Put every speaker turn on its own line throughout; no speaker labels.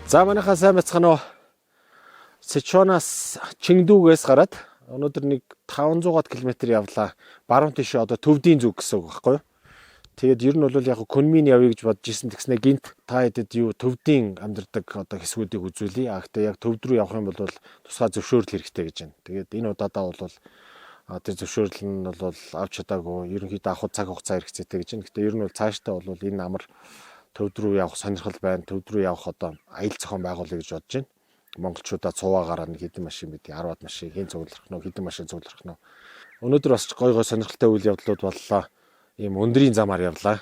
За, манайхаа сайн байцгаана уу? Сычуанаас Чингдүүгээс гараад өнөөдөр нэг 500 км явлаа. Баруун тийшээ, одоо төвдийн зүг гэсэн үг байхгүй юу? Тэгээд ер нь бол яг Кунмин явъя гэж бодож исэн. Тэгснэ гинт та хэдэд юу төвдийн амьдардаг одоо хэсгүүдийг үзүүлье. А гэхдээ яг төвд рүү явах юм бол тусгай зөвшөөрөл хэрэгтэй гэж байна. Тэгээд энэ удаадаа бол тэр зөвшөөрөл нь бол авч чадаагүй. Ерөнхийдөө авах цаг хугацаа хэрэгцээтэй гэж байна. Гэхдээ ер нь бол цаашдаа бол энэ амар төвд рүү явах сонирхол байна. Төвд рүү явах одоо аялал зохион байгуулъя гэж бодож байна. Монголчуудаа цуваагаараа нэг хэдэн машин бид 10-аад машин хэн цугларах нь, хэдэн машин цугларах нь. Өнөөдөр бас гой гой сонирхолтой үйл явдлууд боллоо. Ийм өндрийн замаар явлаа.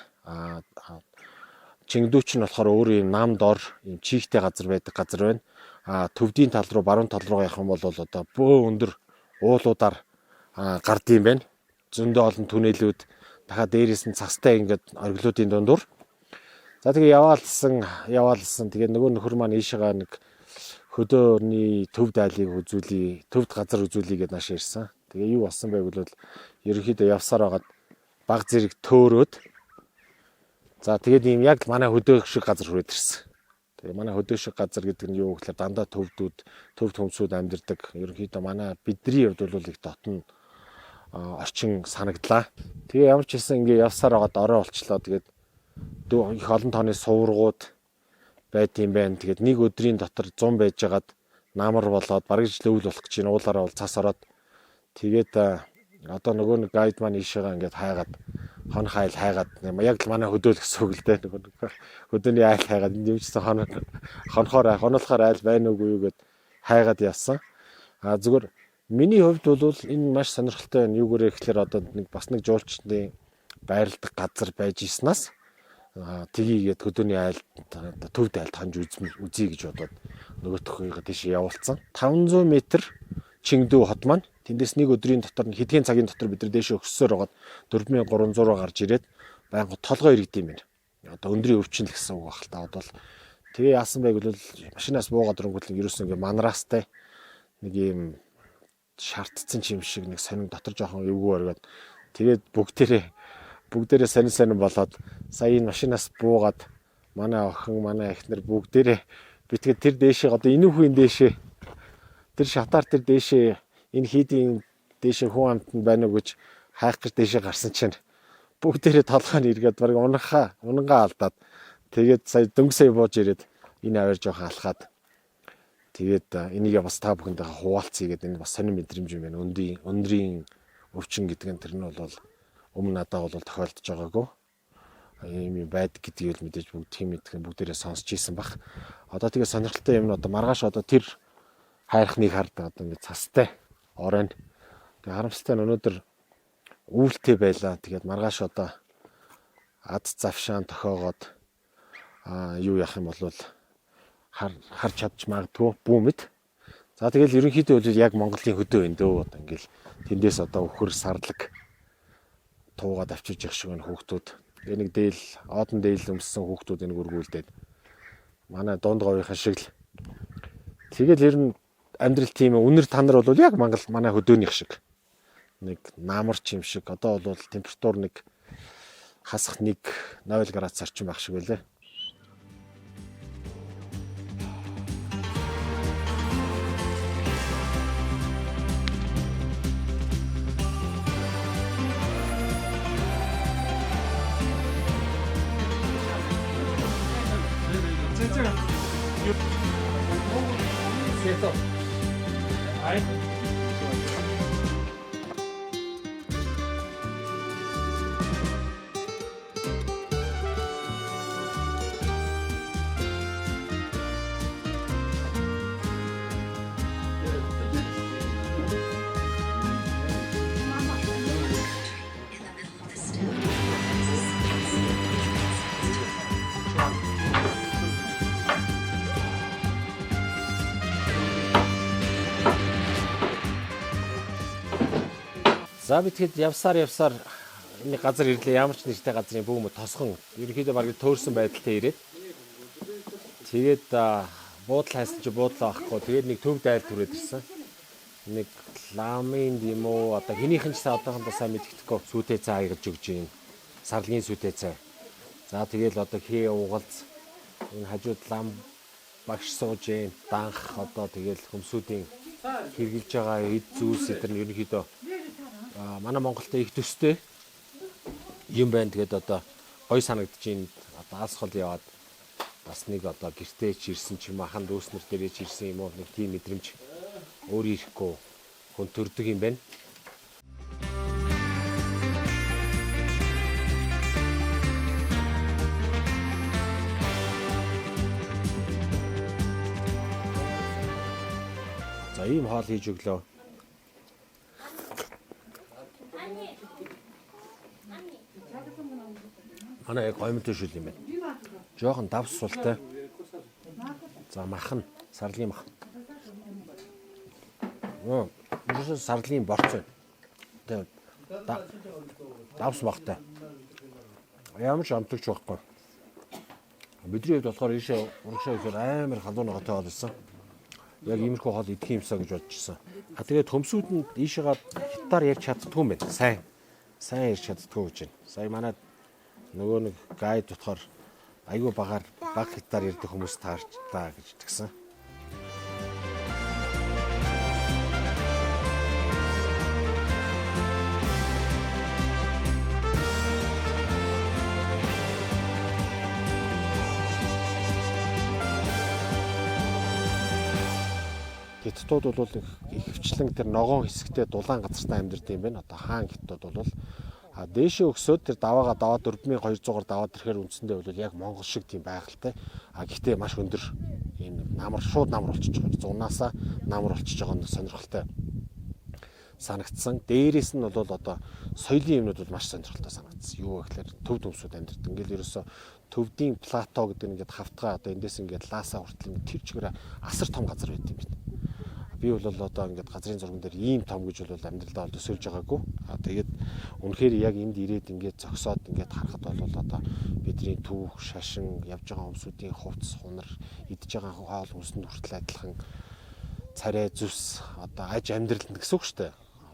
Чингдүү ч нь болохоор өөрөө ийм нам дор, ийм чийгтэй газар байдаг газар байна. А төвдийн тал руу, баруун тал руу явах юм бол одоо бөө өндөр уулуудаар гардыг юм байна. Зөндөө олон түнэлүүд, дахиад дээрээс нь цастай ингээд оргилуудын дундуур. За, тэгээ яваалсан яваалсан. Тэгээ нөгөө нөхөр маань ийшээгаа нэг хөдөөний төвд айлыг үзүүлье, төвд газар үзүүлье гэдээ нааш ирсэн. Тэгээ юу болсон бэ гэвэл ерөнхийдөө явсаар байгаад баг зэрэг төөрөөд, за, тэгээд ийм яг л манай хөдөө шиг газар хүрээд ирсэн. Тэгээ манай хөдөө шиг газар гэдэг нь юу гэхээр дандаа төвдүүд, төвд хүмүүсүүд амьдардаг. Ерөнхийдөө манай бидний хувьд бол их дотно орчин санагдлаа. Тэгээ ямар ч хэлсэн ингээ явсаар байгаад орой болчлоо. Тэгээд их олон тооны суваргууд байд юм байна. Тэгээд нэг өдрийн дотор 100 байжгаад намар болоод бараг жил өвөл болох гэж байна. Уулаараа бол цас ороод, тэгээд одоо нөгөө нэг guide маань ийшээгээ ингээд хайгаад, хонох айл хайгаад, яг л манай хөдөөл гэсэн үг л дээ. Нөгөө хөдөөний айл хайгаад, энд юмчсан хон хонохоор хоноолохоор айл байна уугүй юу гэд хайгаад явсан. А зүгээр миний хувьд бол энэ маш сонирхолтой байна. Юугээрээ гэхээр одоо нэг бас нэг жуулчдын байрладаг газар байж иснаас тгийгээд хөдөөний айл, төвд айлд ханж үзье гэж бодоод нөгөөтхийгээ тийш явуулсан. 500 м Чингдүү хот маань тэндээс нэг өдрийн дотор, хэдхэн цагийн дотор бид нар дээшээ өссөөр байгаад 4300 руу гарч ирээд байнга толгой иргэд юм байна. Одоо өндрийн өвчин л гэсэн үг баг л та. Одоо л тэгээ яасан бэ гэвэл машинаас буугаад ирэнгүүт л ерөөсөн ингээ манраастай нэг юм шаардсан ч юм шиг нэг сонин дотор жоохон эвгүй оргиод, тэгээд бүгдээрээ сонин сонин болоод, сая энэ машинаас буугаад манай охин, манай эхнэр бүгдээрээ би тэгээд тэр дээшээ, одоо энэ хүүхийн дээшээ, тэр шатаар тэр дээшээ, энэ хийдийн дээшээ хүн амтнд байна уу гэж хайх гэж дээшээ гарсан чинь бүгдээрээ толгой нь эргээд баг унахаа унангаа алдаад, тэгээд сая дөнгө сая бууж ирээд энэ аваар жоохон алхаад, тэгээд энийг бас та бүхэндээ хуваалцъя гэдэг энэ бас сонин мэдрэмж юм байна. Өндрийн өвчин гэдэг нь тэр нь бол өмнө надад бол тохиолдож байгаагүй юм юм байдаг гэдгийг л мэдээж бүгд хэм мэдэх нь бүгдээрээ сонсч ийсэн бах. Одоо тэгээ сонирхолтой юм нь одоо маргааш одоо тэр хайрхныг хардаг, одоо ингэ цастай оройн. Тэгээ харамсалтай нь өнөөдөр үүлтэй байлаа. Тэгээд маргааш одоо ад завшаан тохиогоод юу яах юм бол харж чадж магадгүй бүү мэд. За, тэгэл ерөнхийдөө бол яг Монголын хөдөө энэ дөө, одоо ингээл тэндээс одоо өхөр сарлаг туугаад авчирж явах шиг байна хүүхдүүд. Тэгээ нэг дээл, оодон дээл өмссөн хүүхдүүд энийг өргүүлдээд манай дунд говийнхаа шиг л. Тэгэл ер нь амьдрал тийм үнэр танар бол яг Монгол манай хөдөөнийх шиг нэг намарч юм шиг. Одоо бол температур нэг хасах нэг 0 градус орчим байх шиг байлаа.
In the middle of this town is a space which translates to
За, би тэгэхэд явсаар явсаар энэ газар ирлээ. Ямар ч нэртэй газрын бүүм тосгон ерөнхийдөө бараг төөрсөн байдалтай ирээд, тэгээд буудлын хайсан чи буудлаа авахгүй. Тэгээд нэг төв айл түрээд ирсэн. Нэг ламын юм уу, одоо хэнийхэн ч одоохондоо сайн мэддэхгүй, сүүтэй цай аягаж өгч юм. Сарлагын сүүтэй цай. За, тэгэл одоо хээ угалц энэ хажууд лам Багш сууж гин данх одоо тэгэл хөмсүүдийн хэрэглэж байгаа эд зүйлс эдэр нь ерөнхийдөө манай Монголд их төстэй юм байна. Тэгээд одоо гой санагдаж байна. Одоо алс хол яваад бас нэг одоо гэртээ ч ирсэн ч юм ахан дүүс нар дээрээ ч ирсэн юм уу, нэг тийм мэдрэмж өөр ирэхгүй хүн төрдөг юм байна. За, ийм хоол хийж өглөө. Манай яг гоймонтой шүл юм байна. Жохон давс султай. За, мах нь сарлын мах. Оо, ерөөсөө сарлын борц байна. Тэгээ давс махтай. Ямар ч амтлагч байхгүй. Бидний хувьд болохоор ийшээ урагшаа ихээр амар халуун ногоотой хоол ирсэн. Яг иймэрхүү хоол идэх юмсаа гэж бодож ирсэн. А тэгээд хөмсүүд нь ийшээгаа хятадаар ярьж чаддгүй юм байна. Сайн. Сайн ярьж чаддгүй гэж байна. Сая манай нөгөө нэг guide болохоор айгүй багаар баг хятадаар ярьдаг хүмүүс таарч таа гэж тэгсэн. Хятадууд бол ихэвчлэн тэр ногоон хэсэгтээ дулаан газартаа амьдардаг юм байна. Одоо хаан хятадууд бол дээшээ өгсөөд тэр даваага даваа 4200-аар даваад ирэхээр үндсэндээ бол яг Монгол шиг тийм байгальтай. А гэхдээ маш өндөр энэ намар шууд намар болчихж байгаа. Зунаасаа намар болчихж байгаа нь сонирхолтой санагдсан. Дээрээс нь бол одоо соёлын юмнууд бол маш сонирхолтой санагдсан. Юу гэхээр төв төмсүүд амьдардаг. Ингээл ерөөсө төвдийн плато гэдэг нь ингээд хавтгай одоо эндээс ингээд Ласа хүртэл ингээд тэр чигээр асар том газар байт юм байна. Би бол одоо ингээд газрын зурган дээр ийм том гэж бол амьдралдаа бол төсөөлж байгаагүй. А тэгээд үнэхээр яг энд ирээд ингээд зогсоод ингээд харахад бол одоо бидний түүх, шашин, явж байгаа хүмүүсийн хувцас, хунар, идж байгаа хоол хүнсэнд хүртэл адилхан царай зүс одоо аж амьдрал нь гэсэн үг шүү дээ.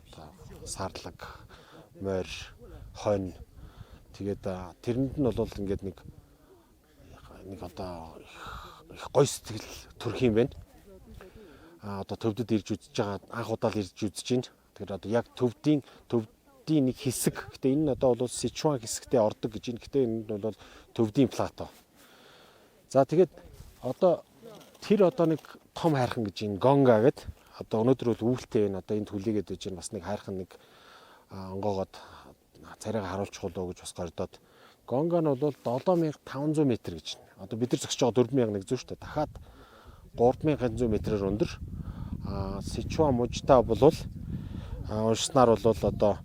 Одоо сарлаг, морь, хонь тэгээд тэрэнд нь бол ингээд нэг нэг одоо их гой сэтгэл төрөх юм байна. А одоо төвдөд ирж үзэж байгаа, анх удаа л ирж үзэж байна. Тэгэхээр одоо яг төвдийн нэг хэсэг. Гэтэ энэ нь одоо бол Сичуан хэсэгтээ ордог гэж байна. Гэтэ энэ нь бол төвдийн плато. За, тэгээд одоо тэр одоо нэг том хайрхан гэж энэ Гонга гэд одоо өнөөдөр бол үүлтэй байна. Одоо энэ түлийгээд байж байна. Бас нэг хайрхан нэг онгоогоод царайгаа харуулчих уу гэж бас гордоод. Гонга нь бол 7500 м гэж байна. Одоо бид нар зогсож байгаа 4100 шүү дээ. Дахиад 3100 м-ээр өндөр. А Сичуан мужтай бол уншснаар бол одоо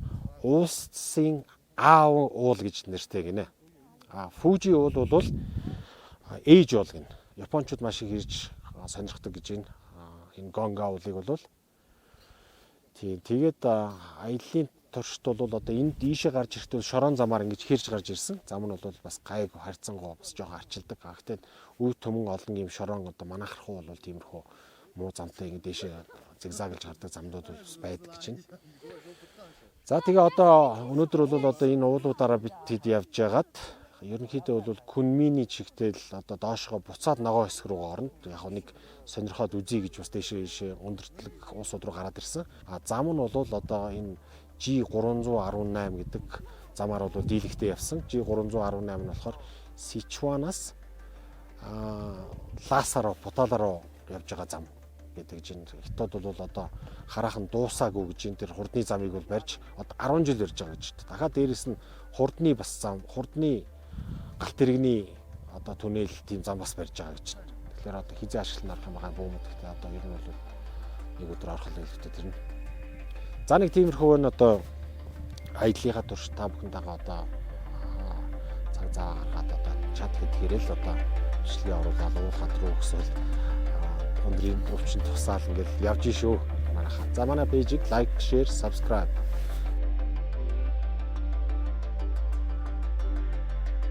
уулсын Аав уул гэж нэртэй гинэ. А Фужи уул бол ээж уул гинэ. Японочууд маш их ирж сонирхдаг гэж байна. Энэ Гонга уулыг бол тийм, тэгээд аяллаа туршид бол одоо энд ийшээ гарч ирэхдээ шорон замаар ингэж хэрж гарч ирсэн. Зам нь бол бас гайг харьцангуй бас жоохон арчилдаг. А гэхдээ үе төмөн олон юм шорон одоо манайхрах бол тиймэрхүү муу замтай ингэ дээшээ зигзаглаж гардаг замдууд бас байдаг гэж байна. За, тэгээ одоо өнөөдөр бол одоо энэ уулуудаараа бид тэд явж байгаад ерөнхийдөө бол Күнминий чигтэл одоо доошгоо буцаад ногоо хэсэг рүү орно. Яг нэг сонирхоод үзье гэж бас дээшээ ийшээ өндөрлөг уусууд руу гараад ирсэн. А зам нь бол одоо энэ G318 гэдэг замаар бол дийлэгтэй явсан. G318 нь болохоор Сичуанаас Ласа руу, Потала руу явж байгаа зам гэдэг чинь хятад бол одоо хараахан дуусаагүй гэж энэ тэр хурдны замыг бол барьж одоо 10 жил барьж байгаа гэж. Дахиад дээрэс нь хурдны бас зам, хурдны галт тэрэгний одоо түнэл тийм зам бас барьж байгаа гэж. Тэгэхээр одоо хизээ ашиглан орох юм байгаа бүүмэд гэхдээ одоо ер нь бол нэг өдөр орох л хэлэхдээ тэр нь. За, нэг тиймэрхүү нь одоо аяллахаа турш та бүхэнтэйгээ одоо цаг заа гаргаад одоо чад хэдгээрээ л одоо бичлэгээ оруулаад уулхат руу өксөөл өндрийн өвчин тусаал ингээл явж шүү манайхаа. За, манай page ийг like, share, subscribe.